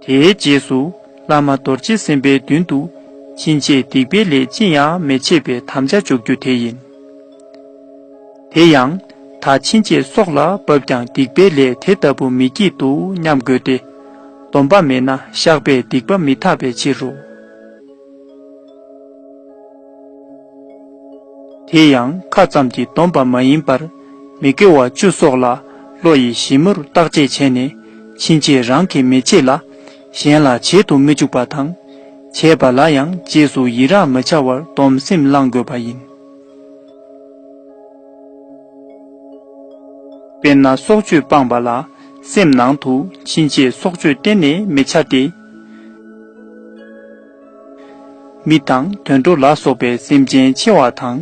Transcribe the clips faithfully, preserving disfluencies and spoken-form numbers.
དེའི་རྗེས་སུ་བླ་མ་རྡོ་རྗེ་སེམས་དཔའི་མདུན་དུ་ཕྱིན་ཆད་སྡིག་པའི་ལས་ཅི་ཡང་མི་བྱེད་པའི་དམ་བཅའ་འཇོག་རྒྱུ་དེ་ཡིན། དེ་ཡང་ད་ཕྱིན་ཆད་སྲོག་ལ་བབ་ཀྱང་སྡིག་པའི་ལས་དེ་ལྟ་བུ་མི་བགྱིད་དོ་སྙམ་དགོས་ཏེ། སྡོམ་པ་མེད་ན་བཤགས་པས་སྡིག་པ་མི་དག་པའི་ཕྱིར་རོ། དེ་ཡང་ཁ་ཙམ་གྱིས་སྡོམ་པ་མ་ཡིན་པར་མི་དགེ་བ་བཅུ་སོགས་ལ་བློ་ཡིས་ཞིབ་མོར་བརྟག་དཔྱད་བྱས་ནས་ཕྱིན་ཆད་རང་གིས་མི་བྱེད་ལ་གཞན་ལ་བྱེད་དུ་མི་འཇུག་པ་དང་། བྱས་པ་ལ་ཡང་རྗེས་སུ་ཡི་རང་མི་བྱ་བར་སྡོམ་སེམས་བླང་དགོས་པ་ཡིན། དཔེར་ན་སྲོག་གཅོད་སྤངས་པ་ལ་སེམས་ནང་དུ་ཕྱིན་ཆད་སྲོག་གཅོད་གཏན་ནས་མི་བྱ་སྟེ། མི་དང་དུད་འགྲོ་ལ་སོགས་པའི་སེམས་ཅན་ཆེ་བ་དང་།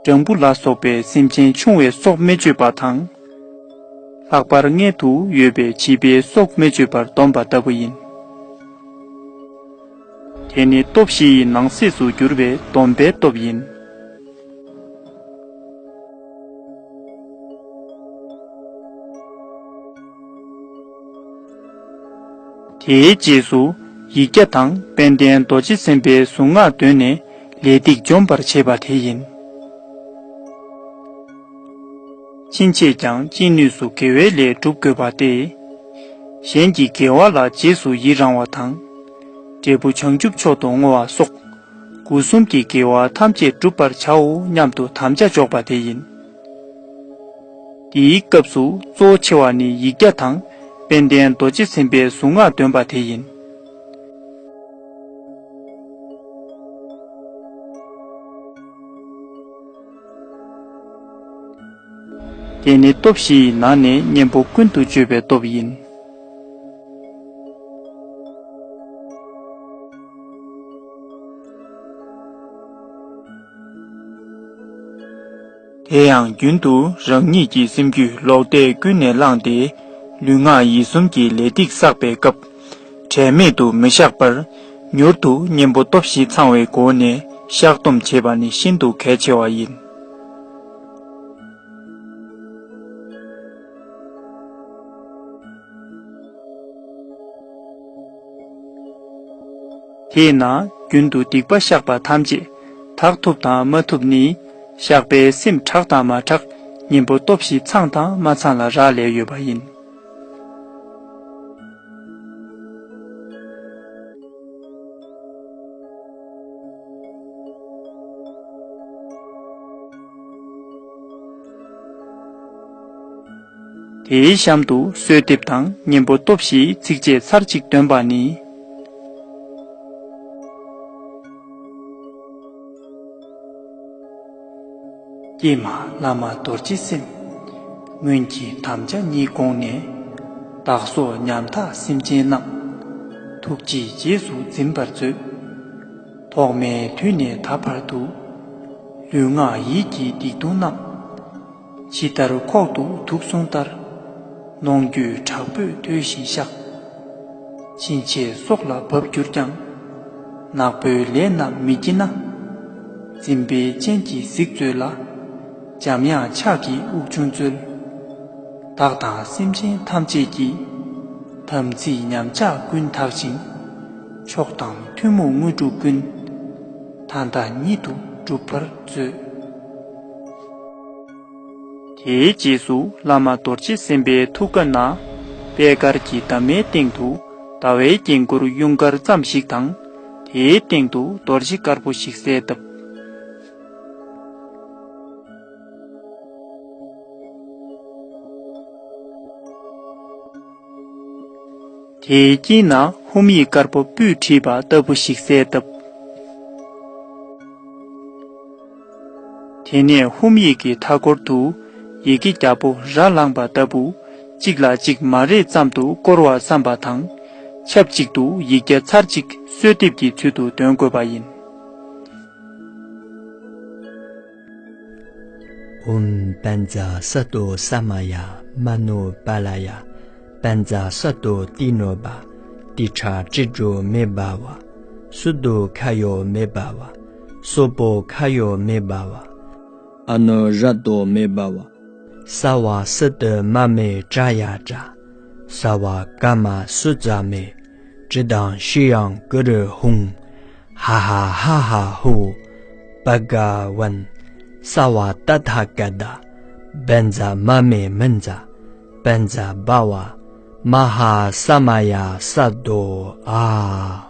སྦྲང་བུ་ལ་སོགས་པའི་སེམས་ཅན་ཆུང་བའི་སྲོག་མི་གཅོད་པ་དང་། ལྷག་པར་མངལ་དུ་ཡོད་པའི་བྱིས་པའི་སྲོག་མི་གཅོད་པར་སྡོམ་པ་ལྟ་བུ་ཡིན། དེ་ནི་སྟོབས་བཞི་ཡི་ནང་གསེས་སུ་གྱུར་པའི་སྡོམ་པའི་སྟོབས་ཡིན། དེའི་རྗེས་སུ་ཡིག་བརྒྱ་དང་དཔལ་ལྡན་རྡོ་རྗེ་སེམས་དཔའི་གཟུངས་སྔགས་འདོན་ནས་ལས་སྡིག་འཇོམས་པར་བྱེད་པ་དེ་ཡིན། ཕྱིན་ཆད་ཀྱང་ཅི་ནུས་སུ་དགེ་བའི་ལས་སྒྲུབ་དགོས་པ་སྟེ། གཞན་གྱི་དགེ་བ་ལ་རྗེས་སུ་ཡི་རང་བ་དང་། འབྲས་བུ་བྱང་ཆུབ་མཆོག་ཏུ་བསྔོ་བ་སོགས་སྒོ་གསུམ་གྱི་དགེ་བ་ཐམས་ཅད་བསྒྲུབ་པར་བྱའོ་སྙམ་དུ་དམ་བཅའ་འཇོག་པ་དེ་ཡིན། དེའི་སྐབས་སུ་གཙོ་ཆེ་བ་ནི་ཡིག་བརྒྱ་དང་དཔལ་ལྡན་རྡོ་རྗེ་སེམས་དཔའི་གཟུངས་སྔགས་འདོན་པ་དེ་ཡིན། དེ་ནི་སྟོབས་བཞི་ཡི་ནང་ནས་གཉེན་པོ་ཀུན་ཏུ་སྤྱོད་པའི་སྟོབས་ཡིན། དེ་ཡང་རྒྱུན་དུ་རང་ཉིད་ཀྱི་སེམས་རྒྱུད་ལོག་ལྟས་ཀུན་ནས་བླངས་ཏེ། ལུས་ངག་ཡིད་གསུམ་གྱི་ལས་སྡིག་བསགས་པའི་སྐབས། དྲན་མེད་དུ་མི་བཞག་པར། མྱུར་དུ་གཉེན་པོ་སྟོབས་བཞི་ཚང་བའི་སྒོ་ནས་བཤགས་སྡོམ་བྱེད་པ་ནི་ཤིན་ཏུ་གལ་ཆེ་བ་ཡིན། དེས་ན་རྒྱུན་དུ་སྡིག་པ་བཤགས་པ་ཐམས་ཅད་དག་ཐུབ་དང་མ་ཐུབ་ནི། བཤགས་པའི་སེམས་དྲག་དང་མ་དྲག་གཉེན་པོ་སྟོབས་བཞི་ཚང་དང་མ་ཚང་ལ་རག་ལས་ཡོད་པ་ཡིན། དེའི་གཤམ་དུ་གསོལ་འདེབས་དང་གཉེན་པོ་སྟོབས་བཞིའི་ཚིགས་བཅད་ཚར་གཅིག་འདོན་པ་ནི། ཀྱེ་མ་བླ་མ་རྡོ་རྗེ་སེམས། སྔོན་གྱི་དམ་བཅའ་ཉིད་དགོངས་ནས། བདག་སོགས་ཉམ་ཐག་སེམས་ཅན་རྣམས། ཐུགས་རྗེས་རྗེས་སུ་འཛིན་པར་མཛོད། ཐོག་མའི་དུས་ནས་ད་བར་དུ། ལུས་ངག་ཡིད་ཀྱི་སྡིག་ལྟུང་རྣམས། ཇི་ལྟར་ཁོག་ཏུ་དུག་བཟུང་ལྟར། གནོང་འགྱོད་དྲག་པོས་ལྟོས་ཤིང་བཤགས། ཕྱིན་ཆད་སྲོག་ལ་བབ་གྱུར་ཀྱང་། ནག་པོའི་ལས་རྣམས་མི་བགྱིད་ན། འཛིན་པའི་སྤྱན་གྱིས་གཟིགས་མཛོད་ལ། འཇམ་དབྱངས་ཕྱག་གིས་དབུགས་དབྱུང་སྩོལ། བདག་དང་སེམས་ཅན་ཐམས་ཅད་ཀྱི། དམ་ཚིག་ཉམས་ཆག་ཀུན་དག་ཅིང་། མཆོག་དང་ཐུན་མོང་དངོས་གྲུབ་ཀུན། ད་ལྟ་ཉིད་དུ་འགྲུབ་པར་མཛོད། དེའི་རྗེས་སུ་བླ་མ་རྡོ་རྗེ་སེམས་དཔའི་ཐུགས་ཀ་ན། པད་དཀར་གྱི་འདབ་མའི་སྟེང་དུ་ཟླ་བའི་རྒྱན་གུར་ཡུངས་དཀར་ཙམ་ཞིག་དང་། དེའི་སྟེང་དུ་རྡོ་རྗེ་དཀར་པོ་ཞིག་གསལ་བཏབ། དེའི་དཀྱིལ་ན་ཧཱུྃ་ཡིག་དཀར་པོ་སྤུས་བྲིས་པ་ལྟ་བུ་ཞིག་གསལ་བཏབ། དེ་ནས་ཧཱུྃ་ཡིག་གི་མཐའ་སྐོར་དུ་ཡི་གེ་བརྒྱ་པོ་ར་ལངས་པ་ལྟ་བུ་གཅིག་ལ་གཅིག་མ་རེག་ཙམ་དུ་བསྐོར་བར་བསམ་པ་དང་། ཆབས་ཅིག་ཏུ་ཡིག་བརྒྱ་ཚར་གཅིག་གསོལ་འདེབས་ཀྱི་ཚུལ་དུ་འདོན་དགོས་པ་ཡིན། ཨོཾ་བཛྲ་སཏྭ་ས་མ་ཡ་མ་ནོ་པཱ་ལ་ཡ། བཛྲ་སཏྭ་ཏི་ནོ་པ། ཏི་ཁྲ་ཀྲི་ཀྲོ་མེ་བྷ་ཝ། སུ་དོ་ཁ་ཡོ་མེ་བྷ་ཝ། སོ་པོ་ཁ་ཡོ་མེ་བྷ་ཝ། ཨ་ནོ་ར་ཏོ་མེ་བྷ་ཝ། ས་བ་སི་ཏི་མ་མེ་ཏྲ་ཡ་ཏྲ། སརྦ་ཀ་མ་སུ་ཛ་མེ། ཊཱི་དཾ་ཤྲི་ཡཾ་གུ་རུ་ཧཱུྃ། ཧ་ཧ་ཧ་ཧ་ཧུ། བྷ་ག་ཝན། སརྦ་ཏ་ཐཱ་ག་ཏ། བཛྲ་མ་མེ་མཉྫ། བཛྲ་བྷ་ཝ། མ་ཧཱ་ས་མ་ཡ་སརྦ་དོ་ཨཱཿ།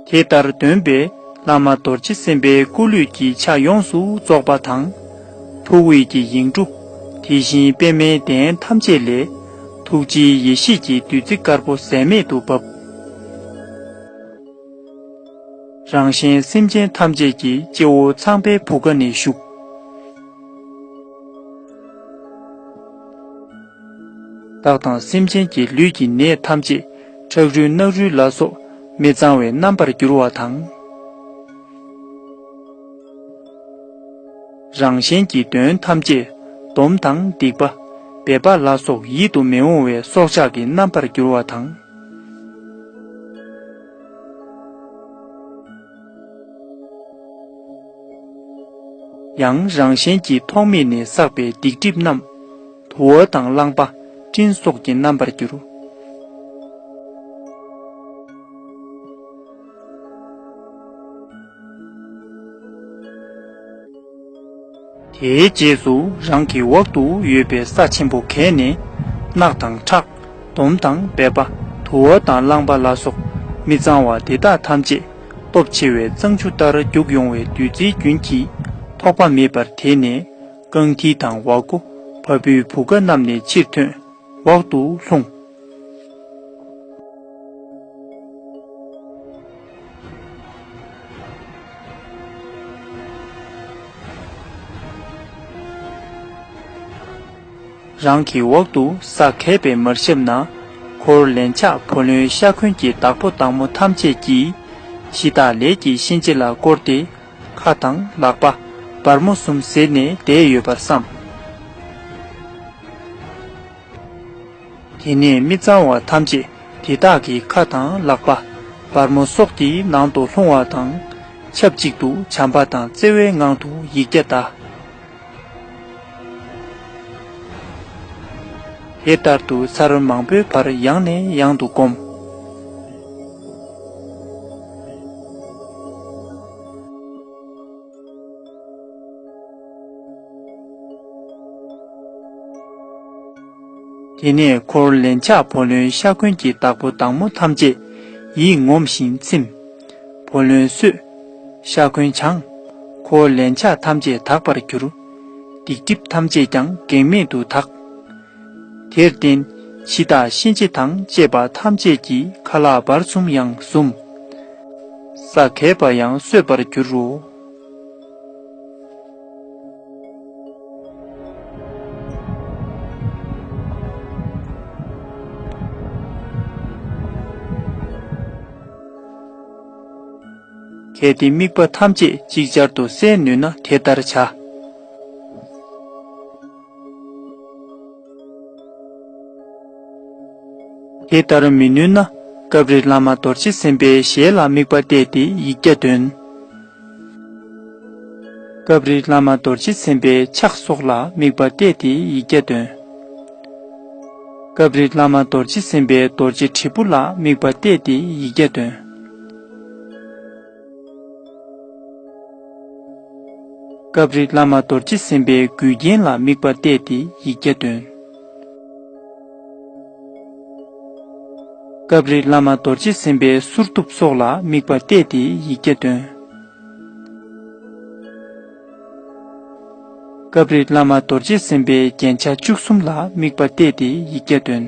དེ་ལྟར་འདོན་པས་བླ་མ་རྡོ་རྗེ་སེམས་དཔའི་སྐུ་ལུས་ཀྱི་ཆ་ཡོངས་སུ་རྫོགས་པ་དང་། ཐུགས་དབུས་ཀྱི་ཡིག་འབྲུ་དེ་བཞིན་པདྨའི་གདན་ཐམས་ཅད་ལས་ཐུགས་རྗེའི་ཡེ་ཤེས་ཀྱི་བདུད་རྩི་དཀར་པོ་ཟད་མེད་དུ་བབས། རང་གཞན་སེམས་ཅན་ཐམས་ཅད་ཀྱི་སྤྱི་བོ་ཚངས་པའི་བུ་ག་ནས་ཞུགས། བདག་དང་སེམས་ཅན་གྱི་ལུས་ཀྱི་ནད་ཐམས་ཅད་ཁྲག་རུལ་རྣག་རུལ་ལ་སོགས་མི་གཙང་བའི་རྣམ་པར་འགྱུར་བ་དང་། རང་གཞན་གྱི་དོན་ཐམས་ཅད་སྡོམ་དང་སྡིག་པ། སྦལ་པ་ལ་སོགས་ཡིད་དུ་མི་འོང་བའི་སྲོག་ཆགས་ཀྱི་རྣམ་པར་འགྱུར་བ་དང་། ཡང་རང་གཞན་གྱི་ཐོག་མེད་ནས་བསགས་པའི་སྡིག་སྒྲིབ་རྣམས་དུ་བ་དང་རླངས་པ་སྤྲིན་སོགས་ཀྱི་རྣམ་པར་འགྱུར། དེའི་རྗེས་སུ་རང་གི་འོག་ཏུ་ཡོད་པའི་ས་ཆེན་པོ་གས་ནས་རྣག་དང་ཁྲག་སྡོམ་དང་སྦལ་པ་དུ་བ་དང་རླངས་པ་ལ་སོགས་མི་གཙང་བ་དེ་དག་ཐམས་ཅད་སྟོབས་ཆེ་བའི་གཙང་ཆུ་ལྟར་རྒྱུག་ཡོང་བའི་བདུད་རྩིའི་རྒྱུན་གྱིས་ཐོགས་པ་མེད་པར་དེད་ནས་རྐང་མཐིལ་དང་འོག་སྒོ་བ་སྤུའི་བུ་ག་རྣམས་ནས་ཕྱིར་ཐོན། འོག་ཏུ་ལྷུང་། རང་གི་འོག་ཏུ་ས་གས་པའི་མར་ཞབས་ན། འཁོར་ལན་ཆགས་ཕོ་ལྷན་ཤ་འཁོན་གྱི་བདག་པོ་བདག་མོ་ཐམས་ཅད་ཀྱིས་གཞི་བདག་ལས་ཀྱི་གཤིན་རྗེ་ལ་བསྐོར་ཏེ། ཁ་དང་ལག་པ་སྦར་མོ་གསུམ་ཟེར་ནས་བསྡད་ཡོད་པར་བསམ། དེ་ནས་མི་གཙང་བ་ཐམས་ཅད་དེ་དག་གི་ཁ་དང་ལག་པ་སྦར་མོ་སོགས་ཀྱི་ནང་དུ་ལྷུང་བ་དང་། ཆབས་ཅིག་ཏུ་བྱམས་པ་དང་བརྩེ་བའི་ངང་དུ་ཡིག་བརྒྱ་བཟླ། དེ་ལྟར་དུ་ཚར་མང་པོའི་བར་ཡང་ནས་ཡང་དུ་བསྒོམ། དེ་ནས་འཁོར་ལན་ཆགས་ཕོ་ལྷན་ཤ་འཁོན་གྱི་བདག་པོ་བདག་མོ་ཐམས་ཅད་ཡིད་ངོམས་ཤིང་ཚིམ། ཕོ་ལྷན་གསོས། ཤ་འཁོན་བྱང་། འཁོར་ལན་ཆགས་ཐམས་ཅད་དག་པར་གྱུར། སྡིག་སྒྲིབ་ཐམས་ཅད་ཀྱང་གེགས་མེད་དུ་དག། དེར་བརྟེན་འཆི་བདག་གཤིན་རྗེ་དང་བཅས་པ་ཐམས་ཅད་ཀྱི་ཁ་ལག་བར་གསུམ་ཡང་ཟུམ། ས་གས་པ་ཡང་གསོས་པར་འགྱུར་རོ། གལ་ཏེ་དམིགས་པ་ཐམས་ཅད་ཅིག་ཅར་དུ་གསལ་ནུས་ན་དེ་ལྟར་བྱ། དེ་ལྟར་མི་ནུས་ན་སྐབས་རེ་བླ་མ་རྡོ་རྗེ་སེམས་དཔའི་ཞལ་ལ་དམིགས་པ་གཏད་དེ་ཡིག་བརྒྱ་འདོན། སྐབས་རེ་བླ་མ་རྡོ་རྗེ་སེམས་དཔའི་ཕྱག་སོགས་ལ་དམིགས་པ་གཏད་དེ་ཡིག་བརྒྱ་འདོན། སྐབས་རེ་བླ་མ་རྡོ་རྗེ་སེམས་དཔའི་རྡོ་རྗེ་དྲིལ་བུ་ལ་དམིགས་པ་གཏད་དེ་ཡིག་བརྒྱ་འདོན། སྐབས་རེ་བླ་མ་རྡོ་རྗེ་སེམས་དཔའི་མགུལ་རྒྱན་ལ་དམིགས་པ་གཏད་དེ་ཡིག་བརྒྱ་འདོན། སྐབས་རེ་བླ་མ་རྡོ་རྗེ་སེམས་དཔའི་གསུར་གདུབ་སོགས་ལ་དམིགས་པ་གཏད་དེ་ཡིག་བརྒྱ་འདོན། སྐབས་རེ་བླ་མ་རྡོ་རྗེ་སེམས་དཔའི་རྒྱན་ཆ་བཅུ་གསུམ་ལ་དམིགས་པ་གཏད་དེ་ཡིག་བརྒྱ་འདོན།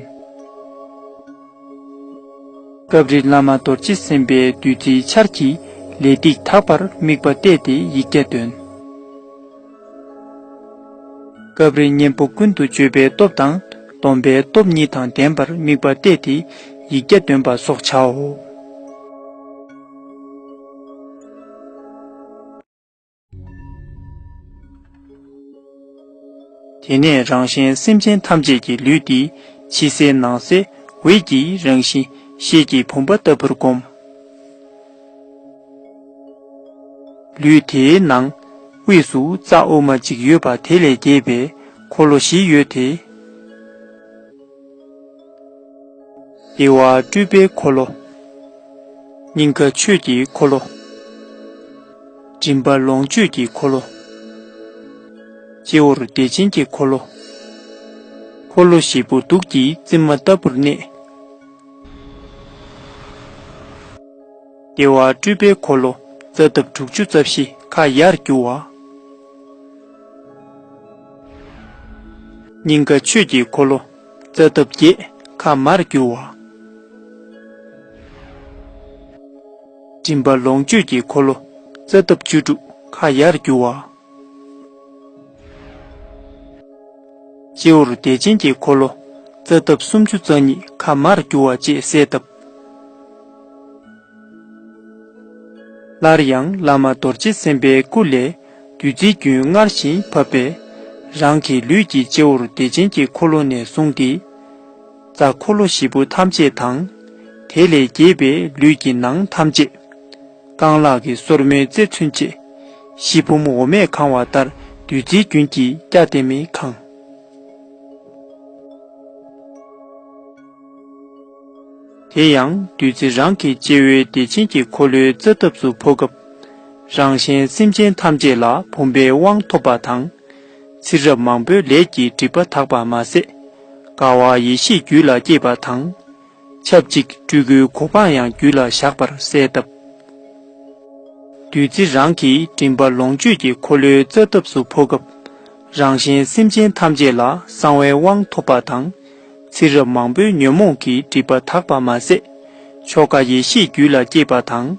སྐབས་རེ་བླ་མ་རྡོ་རྗེ་སེམས་དཔའི་བདུད་རྩིའི་ཆར་གྱིས་ལས་སྡིག་དག་པར་དམིགས་པ་གཏད་དེ་ཡིག་བརྒྱ་འདོན། སྐབས་རེ་གཉེན་པོ་ཀུན་ཏུ་སྤྱོད་པའི་སྟོབས་དང་སྡོམ་པའི་སྟོབས་གཉིས་དང་ལྡན་པར་དམིགས་པ་གཏད་དེ་ཡིག་བརྒྱ་འདོན་པ་སོགས་བྱའོ། དེ་ནས་རང་གཞན་སེམས་ཅན་ཐམས་ཅད་ཀྱི་ལུས་འདི་ཕྱི་གསལ་ནང་གསལ་འོད་ཀྱི་རང་བཞིན་ཤེལ་གྱི་བུམ་པ་ལྟ་བུར་བསྒོམ། ལུས་དེའི་ནང་ དབུས་སུ་རྩ་དབུ་མ་གཅིག་ཡོད་པ་དེ་ལས་གྱེས་པའི་འཁོར་ལོ་བཞི་ཡོད་དེ། བདེ་བ་སྤྲུལ་པའི་འཁོར་ལོ། སྙིང་ག་ཆོས་ཀྱི་འཁོར་ལོ། མགྲིན་པ་ལོངས་སྤྱོད་ཀྱི་འཁོར་ལོ། སྤྱི་བོར་བདེ་ཆེན་གྱི་འཁོར་ལོ། འཁོར་ལོ་བཞི་པོ་གདུགས་ཀྱི་རྩིབས་མ་ལྟ་བུར་གནས། བདེ་བ་སྤྲུལ་པའི་འཁོར་ལོ་རྩ་འདབ་དྲུག་ཅུ་རྩ་བཞི་ཁ་ཡར་རྒྱུ་བ། སྙིང་ག་ཆོས་ཀྱི་འཁོར་ལོ་རྩ་འདབ་བརྒྱད་ཁ་མར་རྒྱུ་བ། མགྲིན་པ་ལོངས་སྤྱོད་ཀྱི་འཁོར་ལོ་རྩ་འདབ་བཅུ་དྲུག་ཁ་ཡར་རྒྱུ་བ། སྤྱི་བོར་བདེ་ཆེན་གྱི་འཁོར་ལོ་རྩ་འདབ་སུམ་ཅུ་རྩ་གཉིས་ཁ་མར་རྒྱུ་བ་བཅས་གསལ་བཏབ། སླར་ཡང་བླ་མ་རྡོ་རྗེ་སེམས་དཔའི་སྐུ་ལས་བདུད་རྩིའི་རྒྱུན་སྔར་བཞིན་བབས་པས། རང་གི་ལུས་ཀྱི་སྤྱི་བོར་བདེ་ཆེན་གྱི་འཁོར་ལོ་ནས་བཟུང་སྟེ། རྩ་འཁོར་ལོ་བཞི་པོ་ཐམས་ཅད་དང་། དེ་ལས་གྱེས་པའི་ལུས་ཀྱི་ནང་ཐམས་ཅད། རྐང་ལག་གི་སོར་མོའི་རྩེ་ཚུན་ཆད། ཤི་བུམ་འོ་མས་གང་བ་ལྟར་བདུད་རྩིའི་རྒྱུན་གྱིས་སྐྱ་ལྟེམ་མེ་གང་། དེ་ཡང་བདུད་རྩི་རང་གི་སྤྱི་བོའི་བདེ་ཆེན་གྱི་འཁོར་ལོའི་རྩ་འདབས་སུ་ཕོག་སྐབས། རང་གཞན་སེམས་ཅན་ཐམས་ཅད་ལ་བུམ་པའི་དབང་ཐོབ་པ་དང་། ཚེ་རབས་མང་པོའི་ལས་ཀྱི་སྒྲིབ་པ་དག་པ་མ་ཟད། དགའ་བ་ཡེ་ཤེས་རྒྱུད་ལ་སྐྱེས་པ་དང་། ཆབས་ཅིག་སྤྲུལ་སྐུའི་གོ་འཕང་ཡང་རྒྱུད་ལ་བཞག་པར་གསལ་བཏབ། བདུད་རྩི་རང་གི་མགྲིན་པ་ལོངས་སྤྱོད་ཀྱི་འཁོར་ལོའི་རྩ་འདབས་སུ་ཕོག་སྐབས། རང་གཞན་སེམས་ཅན་ཐམས་ཅད་ལ་གསང་བའི་དབང་ཐོབ་པ་དང་། ཚེ་རབས་མང་པོའི་ཉོན་མོངས་ཀྱི་སྒྲིབ་པ་དག་པ་མ་ཟད། ཆོ་ག་ཡེ་ཤེས་རྒྱུད་ལ་སྐྱེས་པ་དང་།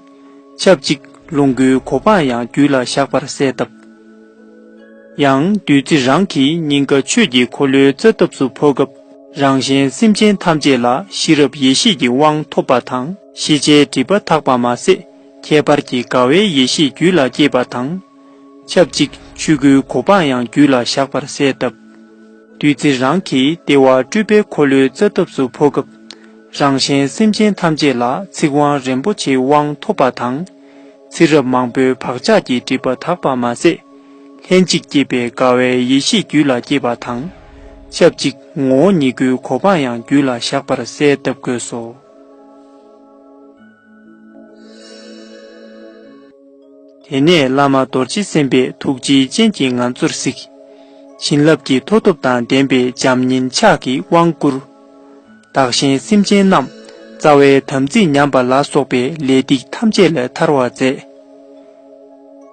ཆབས་ཅིག་ལོངས་སྐུའི་གོ་འཕང་ཡང་རྒྱུད་ལ་བཞག་པར་གསལ་བཏབ། ཡང་བདུད་རྩི་རང་གི་སྙིང་ག་ཆོས་ཀྱི་འཁོར་ལོའི་རྩ་འདབས་སུ་ཕོག་སྐབས། རང་གཞན་སེམས་ཅན་ཐམས་ཅད་ལ་ཤེས་རབ་ཡེ་ཤེས་ཀྱི་དབང་ཐོབ་པ་དང་། ཤེས་བྱའི་སྒྲིབ་པ་དག་པ་མ་ཟད། ཁྱད་པར་གྱི་དགའ་བའི་ཡེ་ཤེས་རྒྱུད་ལ་སྐྱེས་པ་དང་། ཆབས་ཅིག་ཆོས་སྐུའི་གོ་འཕང་ཡང་རྒྱུད་ལ་བཞག་པར་གསལ་བཏབ། བདུད་རྩི་རང་གི་བདེ་བ་སྤྲུལ་པའི་འཁོར་ལོའི་རྩ་འདབས་སུ་ཕོག་སྐབས། རང་གཞན་སེམས་ཅན་ཐམས་ཅད་ལ་ཚིག་དབང་རིན་པོ་ཆེའི་དབང་ཐོབ་པ་དང་། ཚེ་རབས་མང་པོའི་བག་ཆགས་ཀྱི་སྒྲིབ་པ་དག་པ་མ་ཟད། ལྷན་ཅིག་སྐྱེས་པའི་དགའ་བའི་ཡེ་ཤེས་རྒྱུད་ལ་སྐྱེས་པ་དང་། ཆབས་ཅིག་ངོ་བོ་ཉིད་སྐུའི་གོ་འཕང་ཡང་རྒྱུད་ལ་བཞག་པར་གསལ་བཏབ་དགོས་སོ། དེ་ནས་བླ་མ་རྡོ་རྗེ་སེམས་དཔའི་ཐུགས་རྗེའི་སྤྱན་གྱིས་ང་ཚོར་གཟིགས། བྱིན་རླབས་ཀྱི་མཐུ་སྟོབས་དང་ལྡན་པའི་བྱམས་སྙིང་ཕྱག་གིས་དབང་བསྐུར། བདག་གཞན་སེམས་ཅན་རྣམས་རྩ་བའི་དམ་ཚིག་ཉམས་པ་ལ་སོགས་པའི་ལས་སྡིག་ཐམས་ཅད་ལས་ཐར་བར་མཛད།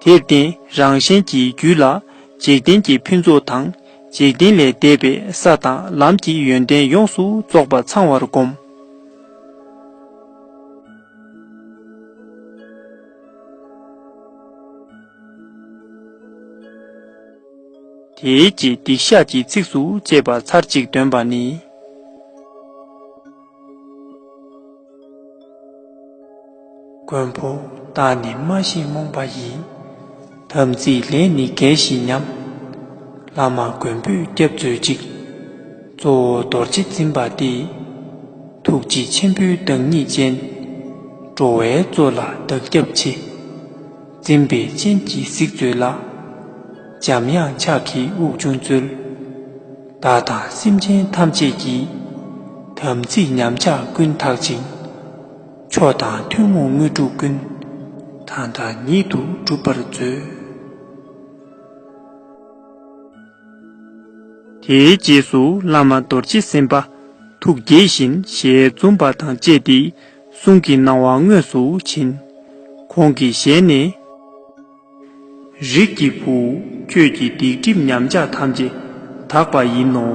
དེར་བརྟེན་རང་གཞན་གྱི་རྒྱུད་ལ་འཇིག་རྟེན་གྱི་ཕུན་ཚོགས་དང་འཇིག་རྟེན་ལས་འདས་པའི་ས་དང་ལམ་གྱི་ཡོན་ཏན་ཡོངས་སུ་རྫོགས་པ་ཚང་བར་བསྒོམ། དེའི་རྗེས་སྡིག་བཤགས་ཀྱི་ཚིགས་སུ་བཅད་པ་ཚར་གཅིག་འདོན་པ་ནི། མགོན་པོ་བདག་ནི་མ་ཤེས་རྨོངས་པ་ཡིས། དམ་ཚིག་ལས་ནི་འགལ་ཞིང་ཉམས། བླ་མ་མགོན་པོས་སྐྱབས་མཛོད་ཅིག། གཙོ་བོ་རྡོ་རྗེ་འཛིན་པ་སྟེ། ཐུགས་རྗེ་ཆེན་པོའི་བདག་ཉིད་ཅན། འགྲོ་བའི་གཙོ་ལ་བདག་སྐྱབས་མཆི། འཛིན་པའི་སྤྱན་གྱིས་གཟིགས་མཛོད་ལ། འཇམ་དབྱངས་ཕྱག་གིས་དབུགས་དབྱུང་མཛོད། བདག་དང་སེམས་ཅན་ཐམས་ཅད་ཀྱི། དམ་ཚིག་ཉམས་ཆག་ཀུན་དག་ཅིང་། མཆོག་དང་ཐུན་མོང་དངོས་གྲུབ་ཀུན། ད་ལྟ་ཉིད་དུ་འགྲུབ་པར་མཛོད། དེའི་རྗེས་སུ་བླ་མ་རྡོ་རྗེ་སེམས་དཔའ་ཐུགས་དགྱེས་བཞིན་ཞལ་འཛུམ་པ་དང་བཅས་ཏེ་གསུང་གི་སྣང་བ་དངོས་སུ་བྱིན། ཁོང་གི་ཞལ་ནས། རིགས་ཀྱི་བུ། ཁྱོད་ཀྱི་སྡིག་སྒྲིབ་ཉམས་ཆག་ཐམས་ཅད་དག་པ་ཡིན་ནོ།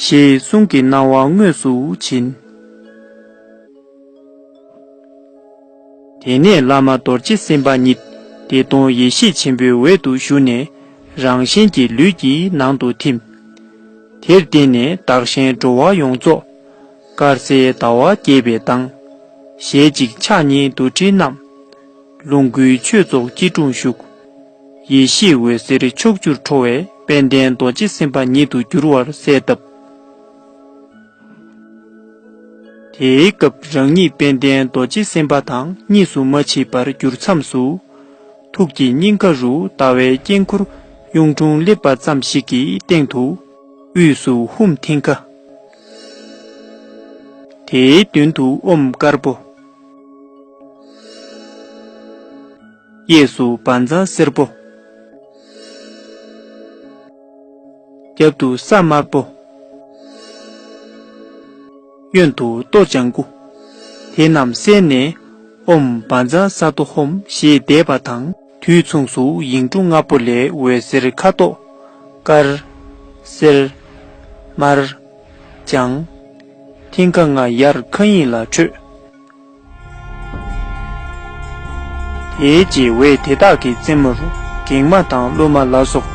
ཞེས་གསུང་གི་སྣང་བ་དངོས་སུ་བྱིན། དེ་ནས་བླ་མ་རྡོ་རྗེ་སེམས་དཔའ་ཉིད་བདེ་སྟོང་ཡེ་ཤེས་ཆེན་པོའི་འོད་དུ་ཞུ་ནས་རང་གཞན་གྱི་ལུས་ཀྱི་ནང་དུ་ཐིམ། དེར་བརྟེན་ནས་བདག་གཞན་འགྲོ་བ་ཡོངས་རྫོགས་དཀར་གསལ་ཟླ་བ་རྒྱས་པའི་མདངས། ཞལ་གཅིག་ཕྱག་གཉིས་རྡོར་དྲིལ་བསྣམས། ལོངས་སྐུའི་ཆོས་ཚོགས་སྐྱིལ་ཀྲུང་བཞུགས། ཡེ་ཤེས་འོད་ཟེར་ཕྱོགས་བཅུར་འཕྲོ་བའི་དཔལ་ལྡན་རྡོ་རྗེ་སེམས་དཔའ་ཉིད་དུ་གྱུར་བར་གསལ་བཏབ། དེའི་སྐབས་རང་ཉིད་དཔལ་ལྡན་རྡོ་རྗེ་སེམས་དཔའ་དང་གཉིས་སུ་མ་མཆིས་པར་གྱུར་མཚམས་སུ། ཐུགས་ཀྱི་སྙིང་ག་རུ་ཟླ་བའི་དཀྱིལ་འཁོར་གཡུང་དྲུང་སླེབས་པ་ཙམ་ཞིག་གི་སྟེང་དུ། དབུས་སུ་ཧཱུྃ་མཐིང་ག། དེའི་མདུན་དུ་ཨོཾ་དཀར་པོ། གཡས་སུ་བཛྲ་སེར་པོ། རྒྱབ་ཏུ་ས་དམར་པོ། གཡོན་དུ་ལྟོ་ལྗང་གུ། དེ་རྣམས་བསལ་ནས་ཨོཾ་བཛྲ་ས་ཏྭ་ཧཱུྃ་ཞེས་བཟླས་པ་དང་། དུས་མཚུངས་སུ་ཡིག་འབྲུ་ལྔ་པོ་ལས་འོད་ཟེར་ཁ་དོག་དཀར། སེར། དམར། ལྗང་། མཐིང་ག་ལྔ་ཡར་མཁའ་དབྱིངས་ལ་འཕྲོས། དེའི་རྗེས་འོད་དེ་དག་གི་རྩེ་མོར་གེགས་མ་དང་སློབ་མ་ལ་སོགས་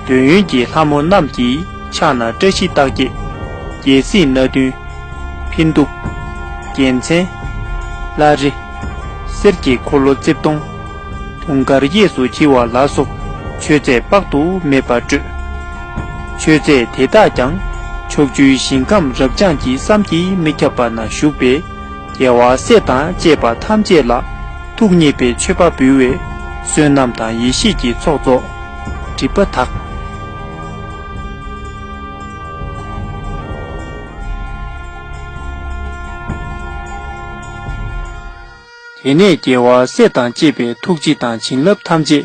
འདོད་ཡོན་གྱི་ལྷ་མོ་རྣམས་ཀྱིས་ཕྱག་ན་བཀྲ་ཤིས་རྟགས་བརྒྱད། རྒྱལ་སྲིད་སྣ་བདུན། འཕན་གདུགས། རྒྱལ་མཚན། བླ་རེ། གསེར་གྱི་འཁོར་ལོ་རྩིབས་སྟོང་། དུང་དཀར་གཡས་སུ་འཁྱིལ་བ་ལ་སོགས་མཆོད་རྫས་དཔག་ཏུ་མེད་པ་སྤྲོས། མཆོད་རྫས་དེ་དག་ཀྱང་ཕྱོགས་བཅུའི་ཞིང་ཁམས་རབ་འབྱམས་ཀྱི་བསམ་གྱིས་མི་ཁྱབ་པ་ན་བཞུགས་པའི་རྒྱལ་བ་སྲས་དང་བཅས་པ་ཐམས་ཅད་ལ་ཐུགས་མཉེས་པའི་མཆོད་པ་འབུལ་བས་བསོད་ནམས་དང་ཡེ་ཤེས་ཀྱི་ཚོགས་རྫོགས། སྒྲིབ་པ་དག། དེ་ནས་རྒྱལ་བ་སྲས་དང་བཅས་པའི་ཐུགས་རྗེ་དང་བྱིན་རླབས་ཐམས་ཅད་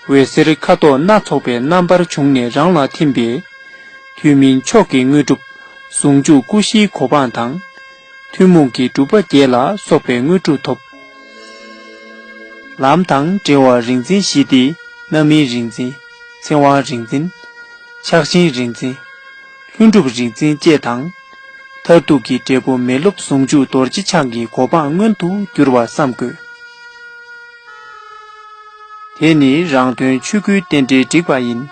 འོད་ཟེར་ཁ་དོག་སྣ་ཚོགས་པའི་རྣམ་པར་བྱུང་ནས་རང་ལ་ཐིམ་པས། ཐུན་མིན་མཆོག་གི་དངོས་གྲུབ་ཟུང་འཇུག་སྐུ་བཞིའི་གོ་འཕང་དང་། ཐུན་མོང་གི་གྲུབ་པ་བརྒྱད་ལ་སོགས་པའི་དངོས་གྲུབ་ཐོབ། ལམ་དང་འབྲེལ་བ་རིག་འཛིན་བཞི་སྟེ། རྣམ་སྨིན་རིག་འཛིན། ཚེ་དབང་རིག་འཛིན། ཕྱག་ཆེན་རིག་འཛིན། ལྷུན་གྲུབ་རིག་འཛིན་བཅས་དང་། མཐར་ཐུག་གི་འབྲས་བུ་མི་སློབ་ཟུང་འཇུག་རྡོ་རྗེ་འཆང་གི་གོ་འཕང་མངོན་དུ་འགྱུར་བར་བསམ་དགོས། དེ་ནི་རང་དོན་ཆོས་སྐུའི་རྟེན་འབྲེལ་བསྒྲིགས་པ་ཡིན།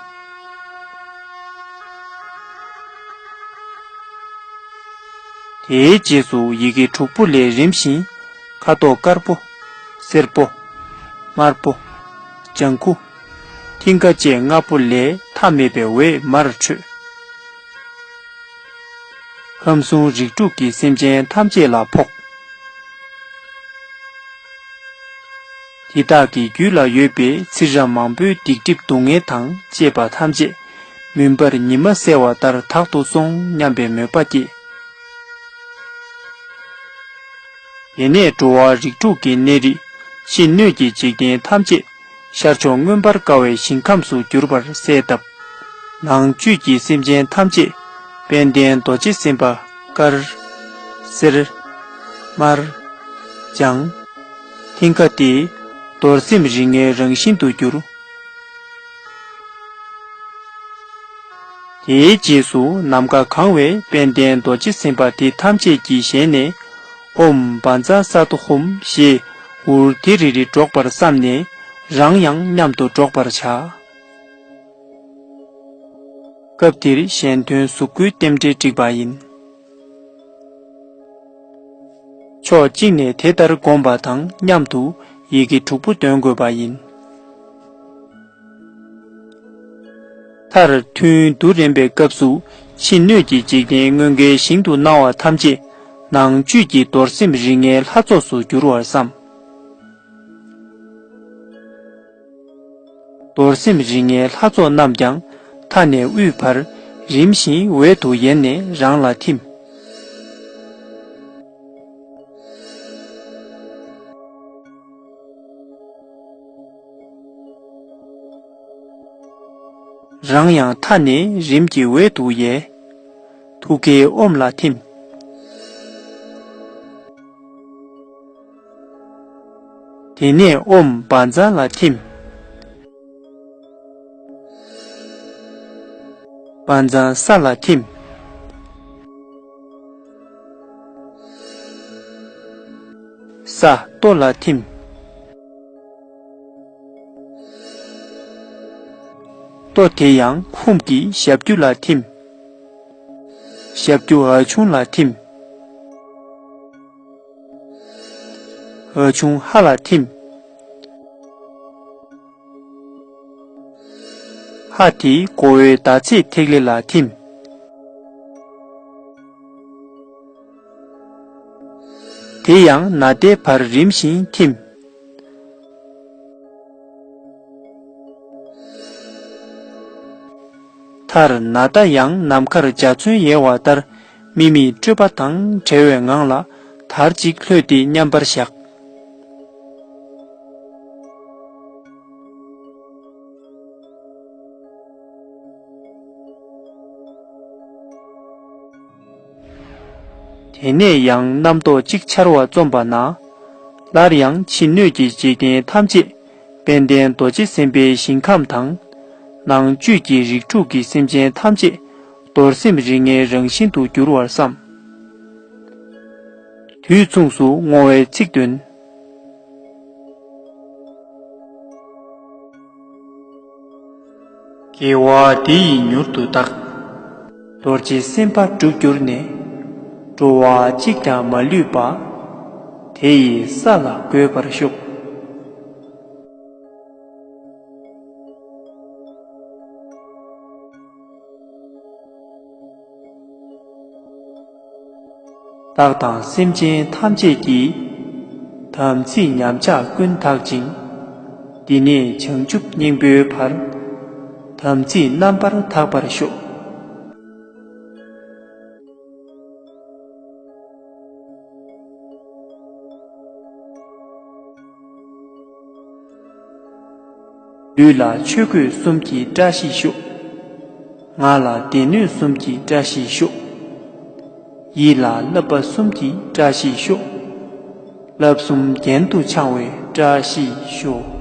དེའི་རྗེས་སུ་ཡི་གེ་དྲུག་པོ་ལས་རིམ་བཞིན་ཁ་དོག་དཀར་པོ། སེར་པོ། དམར་པོ། ལྗང་ཁུ། མཐིང་ག་བཅས་ལྔ་པོ་ལས་མཐའ་མེད་པའི་འོད་མར་འཕྲོས། ཁམས་གསུམ་རིགས་དྲུག་གི་སེམས་ཅན་ཐམས་ཅད་ལ་ཕོག། དེ་དག་གི་རྒྱུད་ལ་ཡོད་པའི་ཚེ་རབས་མང་པོའི་སྡིག་སྒྲིབ་སྡུག་བསྔལ་དང་བཅས་པ་ཐམས་ཅད་མུན་པར་ཉི་མ་གསལ་བ་ལྟར་དག་ཏུ་སོང་སྙམ་པའི་མོས་པ་སྐྱེས། དེ་ནས་འགྲོ་བ་རིགས་དྲུག་གི་གནས་རིས་ཕྱི་སྣོད་ཀྱི་འཇིག་རྟེན་ཐམས་ཅད་ཤར་ཕྱོགས་མངོན་པར་དགའ་བའི་ཞིང་ཁམས་སུ་གྱུར་པར་གསལ་བཏབ། ནང་བཅུད་ཀྱི་སེམས་ཅན་ཐམས་ཅད་དཔལ་ལྡན་རྡོ་རྗེ་སེམས་དཔའ་དཀར། སེར། དམར། ལྗང་། མཐིང་ག་སྟེ་རྡོར་སེམས་རིགས་ལྔའི་རང་བཞིན་དུ་གྱུར། དེའི་རྗེས་སུ་ནམ་མཁའ་གང་བའི་དཔལ་ལྡན་རྡོ་རྗེ་སེམས་དཔའ་དེ་ཐམས་ཅད་ཀྱི་ཞལ་ནས། ཨོཾ་བཛྲ་ས་ཏྭ་ཧཱུྃ་ཞེས་འུར་དི་རི་རི་སྒྲོག་པར་བསམས་ནས་རང་ཡང་མཉམ་དུ་སྒྲོག་པར་བྱ། སྐབས་འདིར་གཞན་དོན་གཟུགས་སྐུའི་རྟེན་འབྲེལ་བསྒྲིགས་པ་ཡིན། ཕྱོགས་གཅིག་ནས་དེ་ལྟར་བསྒོམ་པ་དང་མཉམ་དུ་ཡི་གེ་དྲུག་པོ་འདོན་དགོས་པ་ཡིན། མཐར་ཐུན་བསྡུ་རན་པའི་སྐབས་སུ་ཕྱི་སྣོད་ཀྱི་འཇིག་རྟེན་དངོས་འགལ་ཞིང་དུ་སྣང་བ་ཐམས་ཅད་ནང་བཅུད་ཀྱི་རྡོར་སེམས་རིགས་ལྔའི་ལྷ་ཚོགས་སུ་འགྱུར་བར་བསམ། རྡོར་སེམས་རིགས་ལྔའི་ལྷ་ཚོགས་རྣམས་ཀྱང་མཐའ་ནས་དབུས་བར་རིམ་བཞིན་འོད་དུ་ཡལ་ནས་རང་ལ་ཐིམ། རང་ཡང་མཐའ་ནས་རིམ་གྱིས་འོད་དུ་ཡལ། ཐུགས་ཀའི་ཨོཾ་ལ་ཐིམ། དེ་ནས་ཨོཾ་བཛྲ་ལ་ཐིམ། བཛྲ་ས་ལ་ཐིམ། ས་ཏྭ་ལ་ཐིམ། ཏྭ་དེ་ཡང་ཧཱུྃ་གི་ཞབས་ཀྱུ་ལ་ཐིམ། ཞབས་ཀྱུ་འ་ཆུང་ལ་ཐིམ། འ་ཆུང་ཧ་ལ་ཐིམ། ཧ་དེ་མགོ་བོའི་ཟླ་ཚེས་ཐིག་ལེ་ལ་ཐིམ། དེ་ཡང་ན་དེ་བར་རིམ་བཞིན་ཐིམ། མཐར་ན་ད་ཡང་ནམ་མཁར་འཇའ་ཚོན་ཡལ་བ་ལྟར། མི་མེད་སྤྲོས་པ་དང་བྲལ་བའི་ངང་ལ། དར་ཅིག་ལྷོད་དེ་མཉམ་པར་བཞག་དེ་ནས་ཡང་རྣམ་རྟོག་ཅིག་འཆར་བ་རྩོམ་པ་ན། སླར་ཡང་ཕྱི་སྣོད་ཀྱི་འཇིག་རྟེན་ཐམས་ཅད་དཔལ་ལྡན་རྡོ་རྗེ་སེམས་དཔའི་ཞིང་ཁམས་དང་། ནང་བཅུད་ཀྱི་རིགས་དྲུག་གི་སེམས་ཅན་ཐམས་ཅད་རྡོར་སེམས་རིགས་ལྔའི་རང་བཞིན་དུ་འགྱུར་བར་བསམ། དུས་མཚུངས་སུ་བསྔོ་བའི་ཚིག་འདོན། དགེ་བ་འདི་ཡིས་མྱུར་དུ་བདག་རྡོ་རྗེ་སེམས་དཔའ་འགྲུབ་གྱུར་ནས། འགྲོ་བ་གཅིག་ཀྱང་མ་ལུས་པ། དེ་ཡི་ས་ལ་འགོད་པར་ཤོག་བདག་དང་སེམས་ཅན་ཐམས་ཅད་ཀྱི། དམ་ཚིག་ཉམས་ཆག་ཀུན་དག་ཅིང་། འདི་ནས་བྱང་ཆུབ་སྙིང་པོའི་བར། དམ་ཚིག་རྣམ་པར་དག་པར་ཤོག་ལུས་ལ་ཆོས་གོས་གསུམ་གྱི་བཀྲ་ཤིས་ཤོག་ངག་ལ་སྡེ་སྣོད་གསུམ་གྱི་བཀྲ་ཤིས་ཤོག་ཡིད་ལ་བསླབ་པ་གསུམ་གྱི་བཀྲ་ཤིས་ཤོག་བསླབ་གསུམ་རྒྱན་དུ་འཆང་བའི་བཀྲ་ཤིས་ཤོག